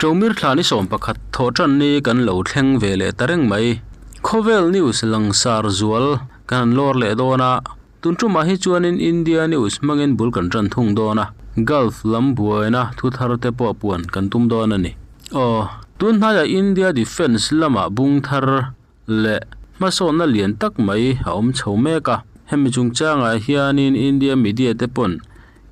Ṭomir thla ni 11 thawh ṭan ni kan lo thleng ve leh ta reng mai. Khawvel news langsar zual kan han lawr leh dawn a, tun ṭumah hi chuanin India news hmangin bul kan ṭan thung dawn a, Gulf lam buaina thu thar te pawh puan kan tum dawn a ni. Aw, tun hnaiah India defence lamah bung thar leh hmasawnna lian tak mai a awm chho mek a, hemi chungchangah hianin India media te pawn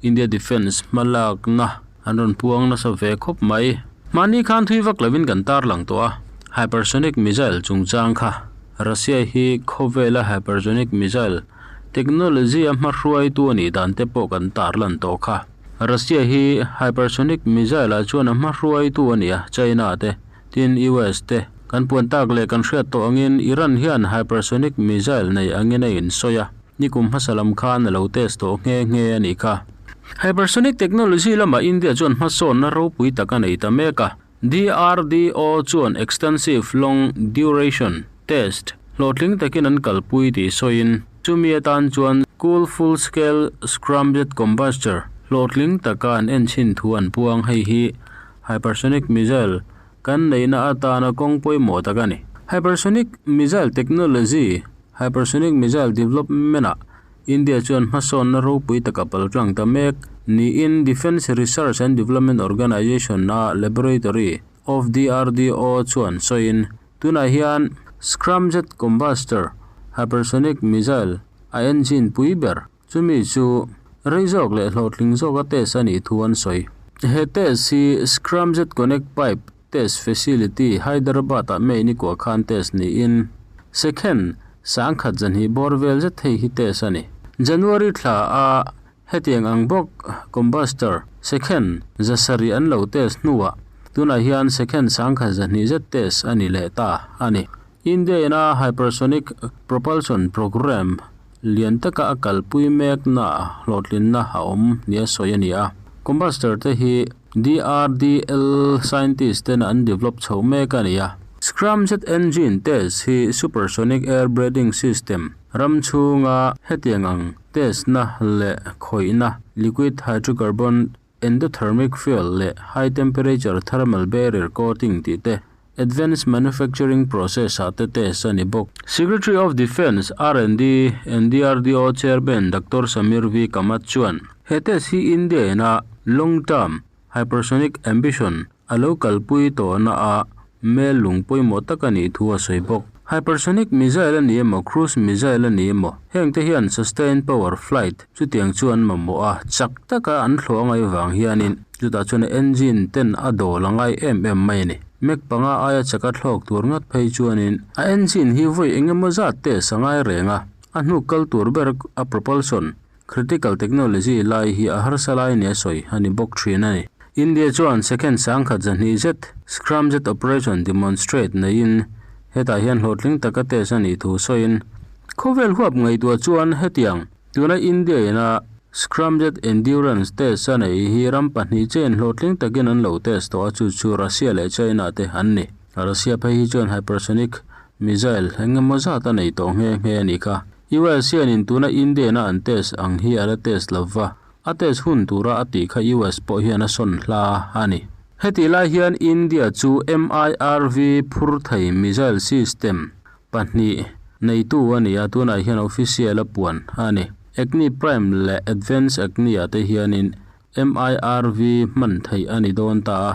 India defence hmalakna an rawn puang nasa ve khawp mai. Mahni khan thui vak lovin kan tarlang tawh a, hypersonic missile chungchang kha Russia hi khawvela hypersonic missile technology a hmahruaitu a nih dan te pawh kan tarlan tawh kha. Russia hi hypersonic missile ah chuan a hmahruaitu a ni a, China te, tin US te. Kan puan tak leh kan hriat tawh angin Iran hian hypersonic missile nei angin a insawi a. Nikum hmasa lam khan a lo test tawh nghe nghe a nih kha. Hypersonic technology lamah India chuan hmasawnna ropui tak a nei ta mek a. DRDO chuan Extensive Long Duration Test hlawhtling takin an kalpui tih sawiin, chumi atan chuan Cool Full Scale Scramjet Combustor hlawhtling taka an enchhin thu an puang. Hei hi hypersonic missile kan neihna atana kawng pawimawh tak a ni. Hypersonic missile technology Hypersonic missile development-ah India chuan hmasawnna ropui taka paltlang ta mek niin Defence Research and Development Organisation-a Laboratory of DRDO chuan sawiin tunah hian Scramjet Combustor hypersonic missile a engine pui ber chumi chu rei zawk leh hlawhtling zawka test a nih thu an sawi. He test hi Scramjet Connect Pipe Test Facility, Hyderabad-ah May ni kua khan test niin second sangkhat zahnih bawr vel zet hei hi test a ni. January thla a hetiang ang bawk combustor second zasarih an lo test hnuah tunah hian second sangkhat zahnih zet test a ni leh ta a ni. India-in a hypersonic propulsion programme lian taka a kalpui mekna hlawhtlinna a awm nia sawi a ni a. Combustor te hi DRDL scientist ten an develop chhoh mek a ni a. Scramjet engine test hi supersonic air breathing system ram chhunga hetiang ang test na leh khawihna liquid hydrocarbon endothermic fuel leh high temperature thermal barrier coating tih te advanced manufacturing process ah te test a ni bawk. Secretary of Defence, R&D and DRDO Chairman Doctor Samir V Kamat chuan he test hi India in a long term hypersonic ambition a lo kalpui tawhna a mel lung pawimawh tak a nih thu a sawi bawk. Hypersonic missile a ni emaw cruise missile a ni emaw heng te hian sustained power flight chutiang chu an mamawh a, chak taka an thlawh a ngaih vang hianin chutah chuan engine ten a dawl a ngai em em mai a ni. Mech panga aia chaka thlawk tur ngat phei chuanin a engine hi vawi eng emaw zat test a ngai reng a, a hnuk kal tur ber a propulsion Critical technology lai hi a harsa lai nia sawi a ni bawk thin a ni. India chuan second sangkhat zahnih zet scramjet operation demonstrate neiin hetah hian hlawhtling taka test a nih thu sawiin khawvel huap ngaihtuah chuan hetiang tuna India ina scramjet endurance test a neih hi ram pahnih chen hlawhtling takin an lo test tawh a chu chu Russia leh China te an ni. Russia phei hi chuan hypersonic missile engemaw zat a nei tawh nghe nghe a nih kha. US hianin tuna Indian-a an test ang hi a la test lo va, a test hun tura a tih kha US pawh hian a sawn hla a ni. Hetih lai hian India chu MIRV phur thei missile system pahnih neitu a ni a, tunah hian official a puan a ni. Agni Prime leh Advanced Agni-ah te hianin MIRV hman theih a ni dawn ta a,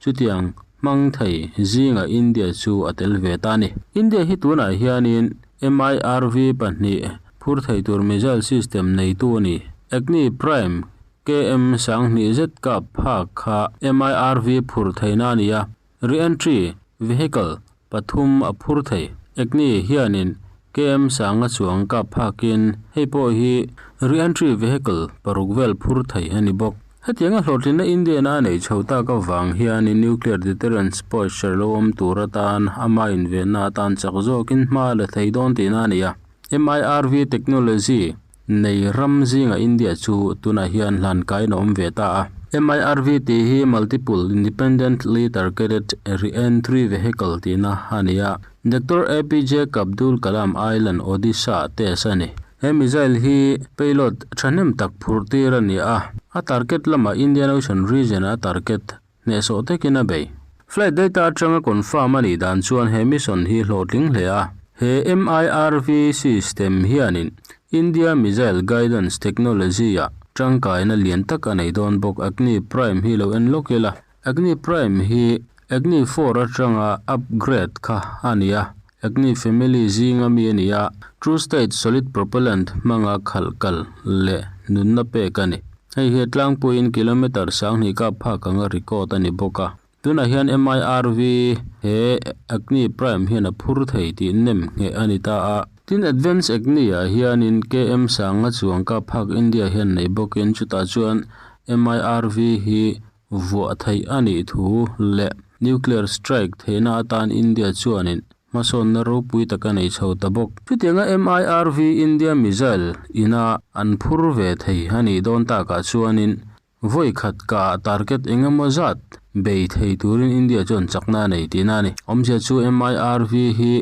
Chutiang hmang thei zingah India chu a tel ve ta a ni. India hi tunah hianin MIRV pahnih phur thei tur missile system neitu a ni. Agni Prime KM sanghnih zet kap phak kha MIRV phur theihna a ni a, re-entry vehicle pathum a phur thei. Agni hianin KM sanga chuang kap phakin hei pawh hi re-entry vehicle paruk vel phur thei a ni bawk. Hetianga hlawhtlinna Indian-a a neih chho tak avang hianin nuclear deterrence posture lo awm tur atan ama invenna atan chak zawkin hma a la thei dawn tihna a ni a. MIRV technology nei ram zinga India chu tunah hian hlankain a awm ve ta a. MIRV tih hi Multiple Independently Targeted Re-entry Vehicle tihna a ni a. Doctor APJ Abdul Kalam Island, Odisha test a ni. He missile hi payload thahnem tak phurh tir a ni a, a target lamah Indian Ocean region a target hnehsawh takin a bei. Flight data atanga confirm a nih dan chuan he mission hi hlawhtling hle a. He MIRV system hianin India missile guidance technology ah tangkaina lian tak a nei dawn bawk. Agni Prime hi lo en lawk ila, Agni Prime hi Agni 4 atanga upgrade kha a ni a, Agni family zinga mi a ni a, True State solid propellant hmanga khalh kal leh nunna pek a ni. Hei hi a tlangpuiin kilometre 2000 kap phak anga record a ni bawk a. Tunah hian MIRV he Agni Prime hian a phur thei tih nem ngheh a ni ta a. Tin Advance Agni ah hianin KM sanga chuang kap phak India hian nei bawkin chutah chuan MIRV hi vuah theih a nih thu leh nuclear strike theihna atan India chuanin hmasawnna ropui tak a nei chho ta bawk. Chutianga MIRV India missile ina an phur ve thei a nih dawn takah chuanin Vawi khat ka target eng emaw zat bei thei turin India chuan chakna a nei tihna a ni. Awmzia chu MIRV hi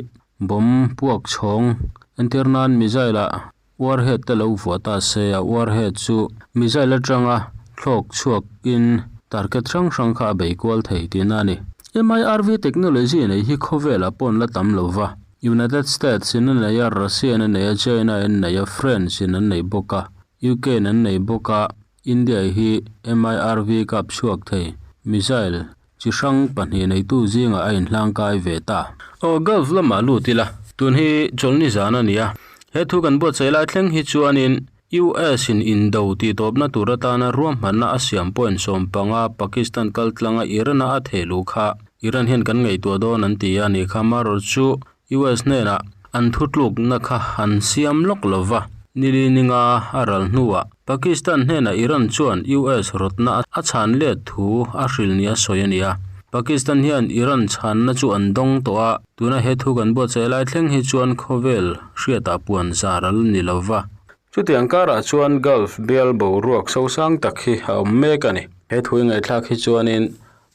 bomb puak chhawng entir nan missile ah warhead te lo vuah ta se, a warhead chu missile atanga thlawk chhuak in target hrang hrang kha a bei kual thei tihna a ni. MIRV technology nei hi khawvelah pawn la tam lo va, United States in a nei a, Russia in a nei a, China in a nei a, France in an nei bawk a, UK in an nei bawk a, India hi MIRV kap chhuak thei missile chi hrang pahnih neitu zingah a inhlangkai ve ta. Aw Gulf lamah lut ila, tun hi chawlhni zan a ni a, he thu kan buatsaih lai thleng hi chuanin US in indo tihtawpna tur atana ruahmanna a siam point 15 Pakistan kaltlanga Iran-a a theh luh kha Iran hian kan ngaihtuah dawn an ti a ni kha marawh chu US hnenah an thutlukna kha an siam lawk lo va, nili ninga a ral hnuah Pakistan hnenah Iran chuan US rawtna a chhan let thu a hrilh nia sawi a ni a. Pakistan hian Iran chhanna chu an dawng tawh a, tuna he thu kan buatsaih lai thleng hi chuan khawvel hriatah puan zar a la ni lo va. Chutiang karah chuan Gulf bial boruak sosang tak hi a awm mek a ni. He thu i ngaihthlak hi chuanin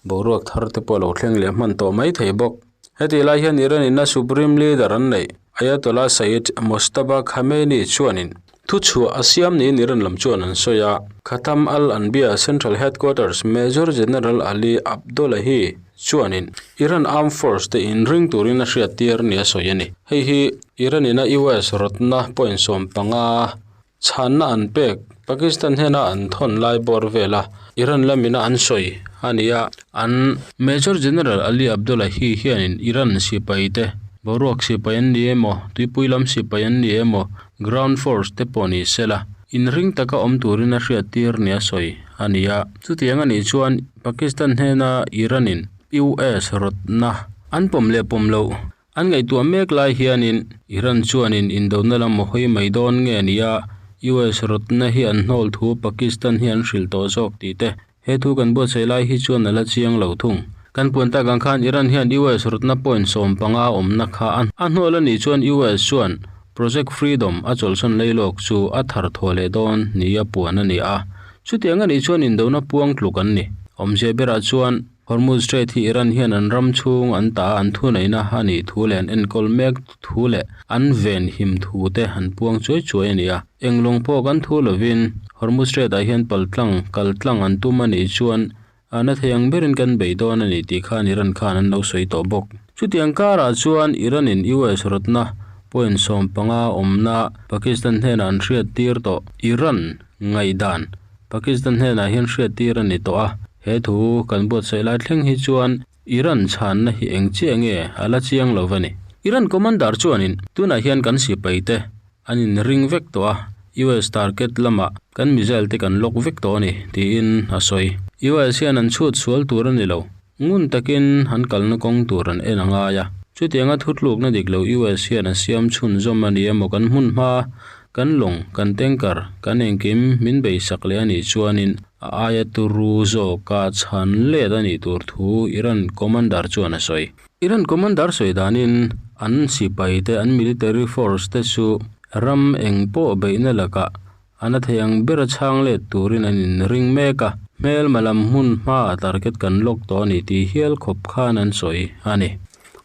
Boruak thar te pawh a lo thleng leh hman tawh mai thei bawk. Hetih lai hian Iran in a Supreme Leader an neih, Ayatollah Sayyid Mojtaba Khamenei chuanin thuchhuah a siam niin Iran lam chuan an sawi a. Khatam al-Anbiya Central Headquarters Major General Ali Abdollahi chuanin Iran Armed Force te inring turin a hriattir nia sawi a ni. Hei hi Iran in a US rawtna point 15 Chhanna an pek, Pakistan hnena an thawn lai bawr vela Iran lamina an sawi a ni a, an. Major General Ali Abdollahi hianin Iran sipai te, boruak sipai an ni emaw, tuipui lam sipai an ni emaw, ground force te pawh ni sela, inring taka awm turin a hriattir nia sawi a ni a. Chutiang a nih chuan Pakistan hnena Iran-in US rawtna an pawm leh pawm loh An ngaihtuah mek lai hianin Iran chuanin indona lam a hawi mai dawn nge ni a, US rawtna hi an hnawl thu Pakistan hi an hrilh tawh zawk tih te he thu kan buatsaih lai hi chuan a la chiang lo thung. Kan puan tak ang khan Iran hian US rawtna point 15 awmna kha a hnawl a nih chuan US chuan Project Freedom a chawlhsawn leilawk chu a thar thaw leh dawn nia puan a ni a, chutiang a nih chuan indona puang tluk an ni. Awmzia berah chuan Hormuz Strait hi Iran hian an ram chhung an ta an thuneihna a nih thu leh an enkawl mek thu leh an ven him thu te an puang chuai chuai a ni a. Eng lawng pawh kan thu lovin Hormuz Strait ah hian paltlang, kaltlang an tum a nih chuan a na thei ang berin kan bei dawn a ni tih khan Iran khan an lo sawi tawh bawk. Chutiang karah chuan Iran in US rawtna point 15 awmna Pakistan hnenah an hriattir tawh. Iran ngaihdan Pakistan hnenah hian hriattir a ni tawh a, he thu kan buatsaih lai thleng hi chuan Iran chhanna hi eng chiah nge a la chiang lo va ni. Iran commander chuanin tunah hian kan sipai te an inring vek tawh a, US target lamah kan missile te kan lock vek tawh a ni, tiin a sawi. US hian an chhut sual tur a ni lo, ngun takin an kalna kawng tur an en a ngai a. Chutianga thutlukna dik lo US hian a siam chhunzawm a ni emaw kan hmun hma Kan lawng, kan tanker, kan engkim min beisak leh a nih chuanin a aia turu zawka chhan let a nih tur thu Iran commander chuan a sawi. Iran commander sawi danin an sipai te, an military force te chu ram eng pawh beihna lakah a na thei ang bera chhang let turin an inring mek a, hmelma lam hmun hmaah target kan lawk tawh a ni tih hial khawp khan an sawi a ni.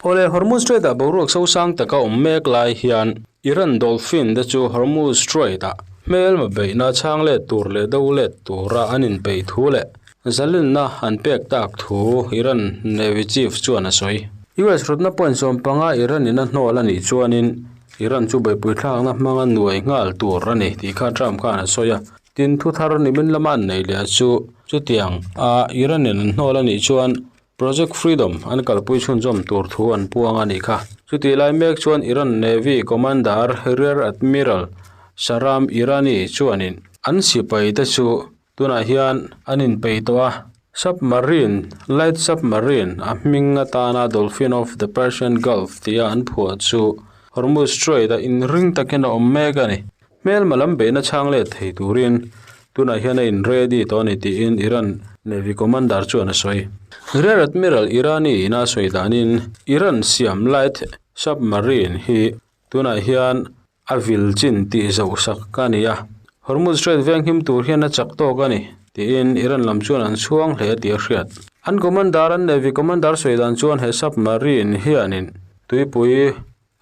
Awle, Hormuz Strait-ah boruak sosang taka awm mek lai hian Iran dolphin te chu Hormuz Strait-ah hmelma beihna chhang let tur leh do let tura an inpeih thu leh. Zalenna an pek tak thu Iran Navy Chief chuan a sawi. US rawtna point 15 Iran in a hnawl a nih chuanin Iran chu beihpui thlakna hmanga nuai nghal tur a ni tih kha Trump khan a sawi a. Tin, thu thar nimin lama an nei leh chu chutiang a Iran in an hnawl a nih chuan Project Freedom an kalpui chhunzawm tur thu an puang a nih kha. Chutih lai mek chuan Iran Navy Commander Rear Admiral Shahram Irani chuanin an sipai te chu tunah hian an inpeih tawh a, submarine, light submarine, a hming atana Dolphin of the Persian Gulf tia an phuah chu Hormuz Strait-a inring takin a awm mek a ni. Hmelma lam beihna chhang let thei turin tunah hian a in ready tawh a ni tiin Iran Navy Commander chuan a sawi. Rear Admiral Irani ina sawi danin Iran siam light submarine hi tunah hian a vil chin tih zoh sak a ni a, Hormuz Strait venghim tur hian a chak tawk a ni tiin Iran lam chuan an chhuang hle tih a hriat. An commander an Navy Commander sawi dan chuan he submarine hianin tuipui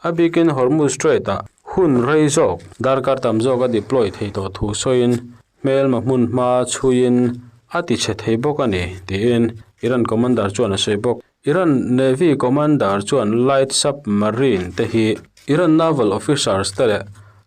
A bikin Hormuz Strait-ah hun rei zawk darkar tam zawk a deploy thei tawh thu sawiin hmelma hmun hma chhuiin a ti chhe thei bawk a ni, tiin Iran commander chuan a sawi bawk. Iran Navy commander chuan light submarine te hi Iran naval officers te leh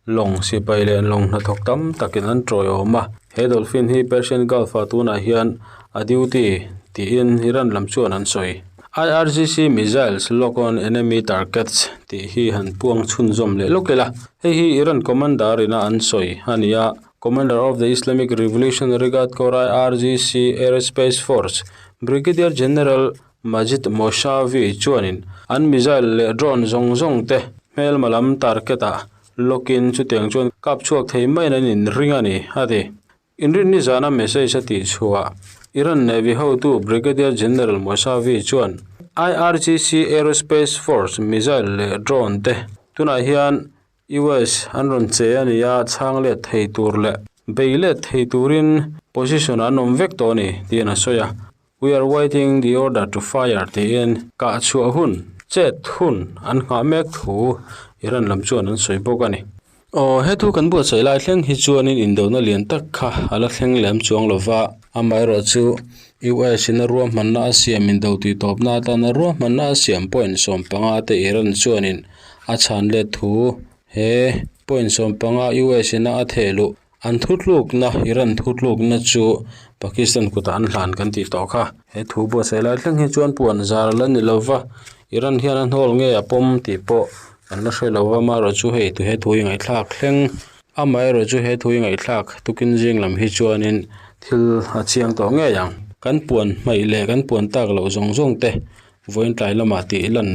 lawng sipai leh lawng hnathawk tam takin an tawiawm a, he dolphin hi Persian Gulf-ah tunah hian a duty tiin Iran lam chuan an sawi. IRGC missiles lock on enemy targets tih hi han puang chhunzawm leh lawk ila, hei hi Iran commander ina an sawi a ni a, Commander of the Islamic Revolutionary Guard Corps IRGC Aerospace Force Brigadier General Majid Mousavi chuanin an missile leh drone zawng zawng te hmelma lam target ah lock in chutiang chuan kap chhuak thei maiin an inring a ni, a ti. Inrinni zana message a tih chhuah Iran Navy hotu Brigadier General Mousavi chuan IRGC Aerospace Force missile leh drone te tunah hian US an rawn che a ni a, chhang let thei tur leh bei let thei turin position an awm vek tawh a ni tiin a sawi a. We are waiting the order to fire tiin kah chhuah hun, chet hun an nghah mek thu Iran lam chuan an sawi bawk a ni. Aw, he thu kan buatsaih lai thleng hi chuanin indona lian tak kha a la thleng lem chuang lo va, amaherawh chu US in a ruahmanna a siam indo tih tawpna atana ruahmanna a siam point 15 te Iran chuanin a chhan let thu he point 15 US in a a theh luh An thutlukna, Iran thutlukna chu Pakistan kutah an hlan kan tih tawh kha. He thu buatsaih lai thleng hi chuan puan zar a la ni lo va, Iran hian a hnawl nge a pawm tih pawh kan la hre lo va, amaherawh chu hei he thu hi ngaihthlak thleng, amaherawh chu he thu hi ngaihthlak tukin zing lam hi chuanin thil a chiang tawh ngei ang. Kan puan hmaih leh kan puan tak loh zawng zawng te vawiin tlai lamah tih lan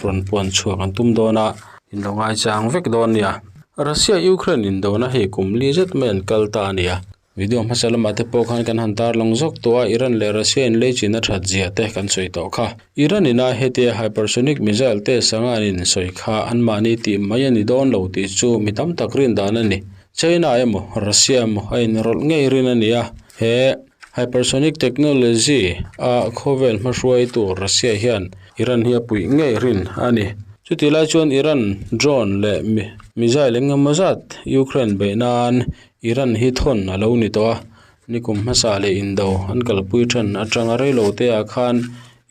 rawn puan chhuak an tum dawn a, in lo ngaichang vek dawn nia. Russia Ukraine indona hei kum li zet mai an kal ta a nia. Video hmasa lamah te pawh khan kan han tarlang zawk tawh a, Iran leh Russia in lei chin a that zia te kan sawi tawh kha. Iran ina hetia hypersonic missile te sanga an insawi kha anmahni tih mai a ni dawn lo tih chu mi tam tak rin dan a ni. China emaw Russia emaw a inrawlh ngei rin a ni a, he hypersonic technology a khawvel hmahruaitu Russia hian Iran hi a puih ngei rin a ni. Chutih lai chuan Iran drone leh missile eng emaw zat Ukraine beih nan Iran hi thawn a lo ni tawh a, nikum hmasa leh indo an kalpui then atanga reilo te ah khan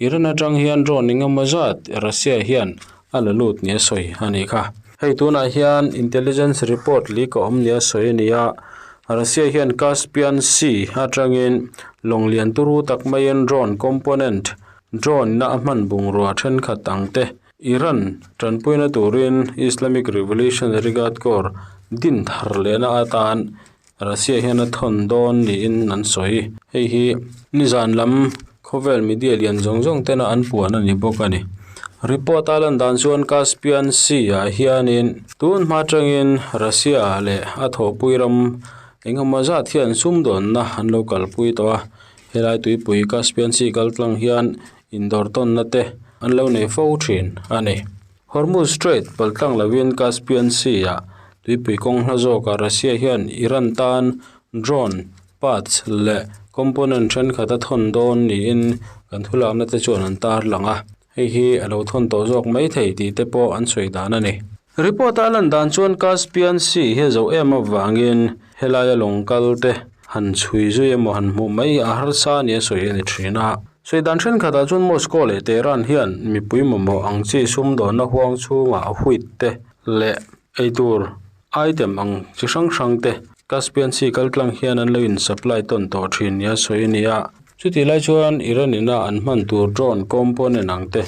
Iran atang hian drone eng emaw zat Russia hian a la lut nia sawi a nih kha. Hei tunah hian intelligence report leak a awm nia sawi a ni a, Russia hian Caspian Sea atangin lawng lian turu tak maiin drone component, drone na a hman bungrua thenkhat ang te Iran tanpuina turin Islamic Revolutionary Guard Corps din thar lehna atan Russia hian a thawn dawn niin an sawi. Hei hi nizan lam khawvel media lian zawng zawng tena an puan a ni bawk a ni. Report a lan dan chuan Caspian Sea ah hianin tun hma atangin Russia leh a thawhpui ram engemaw zat hian sumdawnna an lo kalpui tawh a. Helai tuipui Caspian Sea kal tlang hian indawr tawnna te an lo nei fo thin a ni. Hormuz Strait paltlang lovin Caspian Sea-ah tuipui kawng hla zawkah Russia hian Iran tan drone parts leh component thenkhat a thawn dawn niin kan thulakna te chuan an tarlang a, hei hi a lo thawn tawh zawk mai thei tih te pawh an sawi dan a ni. Report-a a lan dan chuan Caspian Sea hi a zo em avangin helaia lawng kal te. han chhui zui emaw han hmuh mai a harsa nia sawi a ni thin a. Sawi dan thenkhatah chuan Moscow leh Tehran hian mipui mamawh ang chi sumdawnna huang chhungah wheat te leh eitur item ang chi hrang hrang te Caspian Sea kaltlang hian an lo in supply tawn tawh thin nia sawi a ni a. Chutih lai chuan Iran ina an hman tur drone component ang te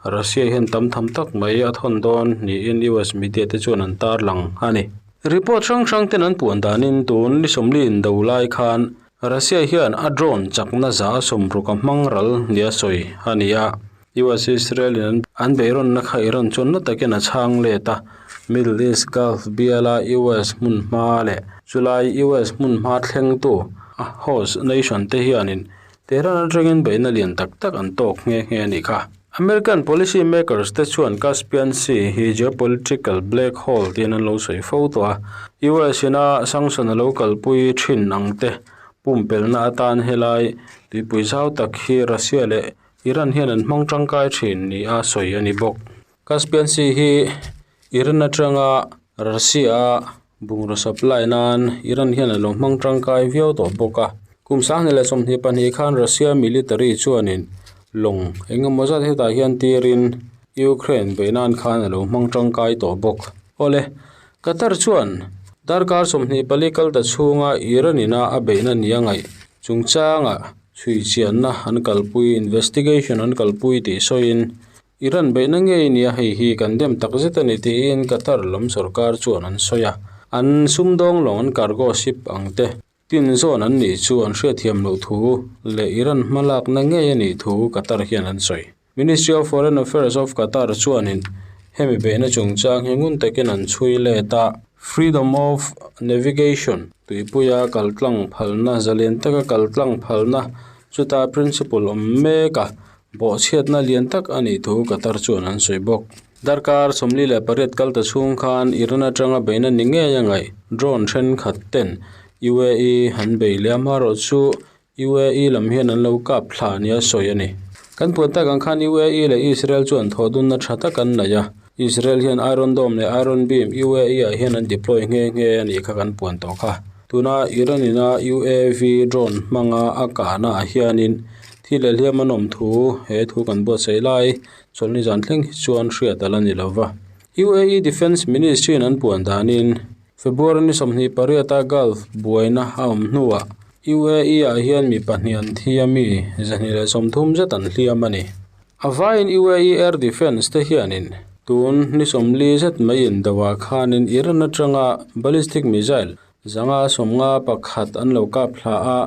Russia hian tam tham tak mai a thawn dawn niin US media te chuan an tarlang a ni. Report hrang hrang ten an puan danin tun ni sawmli indo lai khan Russia hian a drone chakna za a sawmruk a hmang ral nia sawi a ni a. US Israel in an beihrawnna kha Iran chuan na takin a chhang let a, Middle East Gulf biala US hmunhma leh chulai US hmunhma thlengtu a host nation te hianin Tehran atangin beihna lian tak tak an tawk nghe nghe a nih kha. American policy makers te chuan Caspian Sea hi geopolitical black hole tiin an lo sawi fo tawh a, US ina sanction a lo kalpui thin ang te pumpelhna atan helai tuipui zau tak hi Russia leh Iran hian an hmang tangkai thin nia sawi a ni bawk. Caspian Sea hi Iran atanga Russia bungraw supply nan Iran hian a lo hmang tangkai viau tawh bawk a. Kum 2022 khan Russia military chuanin lawng eng emaw zat hetah hian tirin Ukraine beih nan khan a lo hmang tangkai tawh bawk. Awle, Qatar chuan darkar 24 kal ta chhunga Iran ina a beihna nia ngaih chungchanga chhui chianna an kalpui, investigation an kalpui tih sawiin, Iran beihna ngei nia hei hi kan dem tak zet a ni tiin Qatar lam sorkar chuan an sawi a. An sumdawng lawng an cargo ship ang te tin zawn an nih chu an hriatthiam loh thu leh Iran hmalakna ngei a nih thu Qatar hian an sawi. Ministry of Foreign Affairs of Qatar chuanin hemi beihna chungchang hi ngun takin an chhui let a, Freedom of Navigation tuipuia kaltlang phalna, zalen taka kaltlang phalna chuta principle awm mek a, bawhchhiatna lian tak a nih thu Qatar chuan an sawi bawk. Darkar 48 kal ta chhung khan Iran atanga beihna ni ngei a ngaih drone thenkhat ten UAE an bei leh a, amaherawhchu UAE lam hian an lo kap thla nia sawi a ni. Kan puan tak ang khan UAE leh Israel chuan thawhdunna tha tak an nei a. Israel hian Iron Dome leh Iron Beam UAE ah hian an deploy nghe nghe a nih kha kan puan tawh kha. Tuna Iran ina UAV drone hmanga a kahna ah hianin thi leh hliam an awm thu he thu kan buatsaih lai chawlhni zan thleng hi chuan hriat a la ni lova. UAE Defence Ministry in an puan danin February ni 28 a Gulf buaina a awm hnuah UAE ah hian mi pahnih an thi a mi 230 zet an hliam a ni. A vaiin UAE Air Defence te hianin tun ni 40 zet mai indoah khanin Iran atanga ballistic missile 551 an lo kap thla a,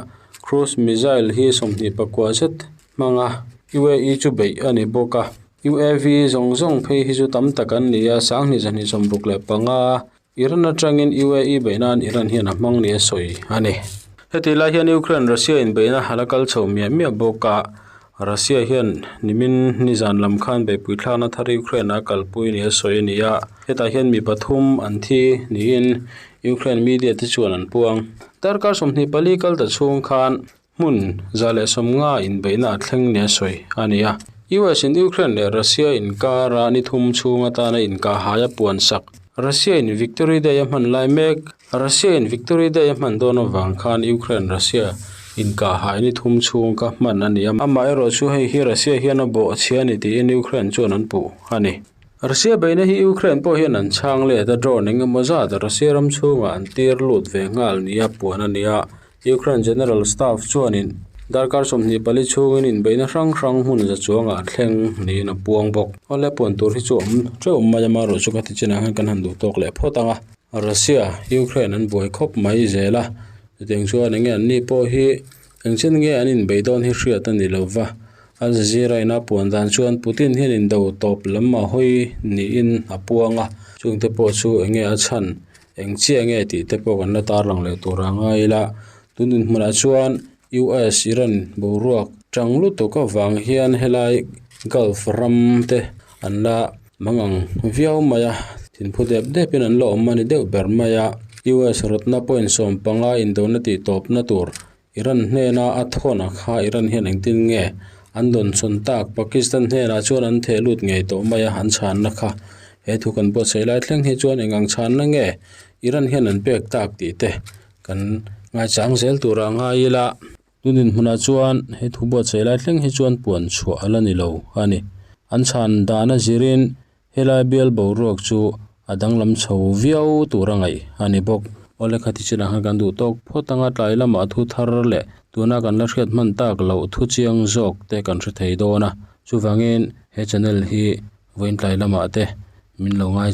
cruise missile hi 29 zet hmanga UAE chu beih a ni bawk a. UAV zawng zawng phei hi chu tam tak an ni a, 2265 Iran atangin UAE beih nan Iran hian a hmang nia sawi a ni. Heti lai hian Ukraine Russia inbeihna a la kal chho miah miah bawk a, Russia hian nimin nizan lam khan beihpui thlakna thar Ukraine a kalpui nia sawi a ni a, hetah hian mi pathum an thi niin Ukraine media te chuan an puang. Darkar 24 kal ta chhung khan hmun 150 inbeihna a thleng nia sawi a ni a. US in Ukraine leh Russia inkara ni thum chhung atana inkahhai a puan sak. Russia in Victory Day a hman lai mek. Russia in Victory Day a hman dawn avang khan Ukraine Russia inkahhai ni thum chhung kha hman a ni a. Amaherawh chu hei hi Russia hian a bawh chhia a ni tiin Ukraine chuan an puh a ni. Russia beihna hi Ukraine pawh hian an chhang let a, drone eng emaw zat Russia ram chhungah an tir lut ve nghal nia puan a ni a. Ukraine General Staff chuanin darkar 24 chhungin inbeihna hrang hrang hmun za chuangah a thleng niin a puang bawk. Awle puan tur hi chu awm teuh mai a, amaherawh chu ka ti chinah hian kan han duh tawk leh phawt ang a. Russia, Ukraine an buai khawp mai zel a, chutiang chuan enge an ni pawh hi engchen nge an inbeih dawn hi hriat a ni lo va. Al Jazeera in a puan dan chuan Putin hian indo tawp lam a hawi niin a puang a, chungte pawh chu enge a chhan Eng chiah nge tih te pawh kan la tarlang leh tur a ngai ila, tun dinhmunah chuan US Iran boruak tang lutuk avang hian helai Gulf ram te an la mang ang viau mai a, thinphu dep dep in an la awm a ni deuh ber mai a, US rawtna point 15 indona tih tawpna tur Iran hnena a thawn a kha Iran hian engtin nge an dawn chhawn tak Pakistan hnenah chuan an theh lut ngei tawh mai a an chhanna kha he thu kan buatsaih lai thleng hi chuan eng ang chhanna nge Iran hian an pek tak tih te kan Ngaichang zel turah ngai ila. Tun dinhmunah chuan he thu buatsaih lai thleng hi chuan puan chhuah a la ni lo a ni. An chhan dan a zirin helai bial boruak chu a danglam chho viau tur a ngaih a ni bawk. Awle khati chinah khan kan duh tawk phawt anga tlai lamah thu thar leh tuna kan la hriat hman tak loh thu chiang zawk te kan hre thei dawn a. Chuvangin he channel hi vawiin tlai lamah te min lo ngai.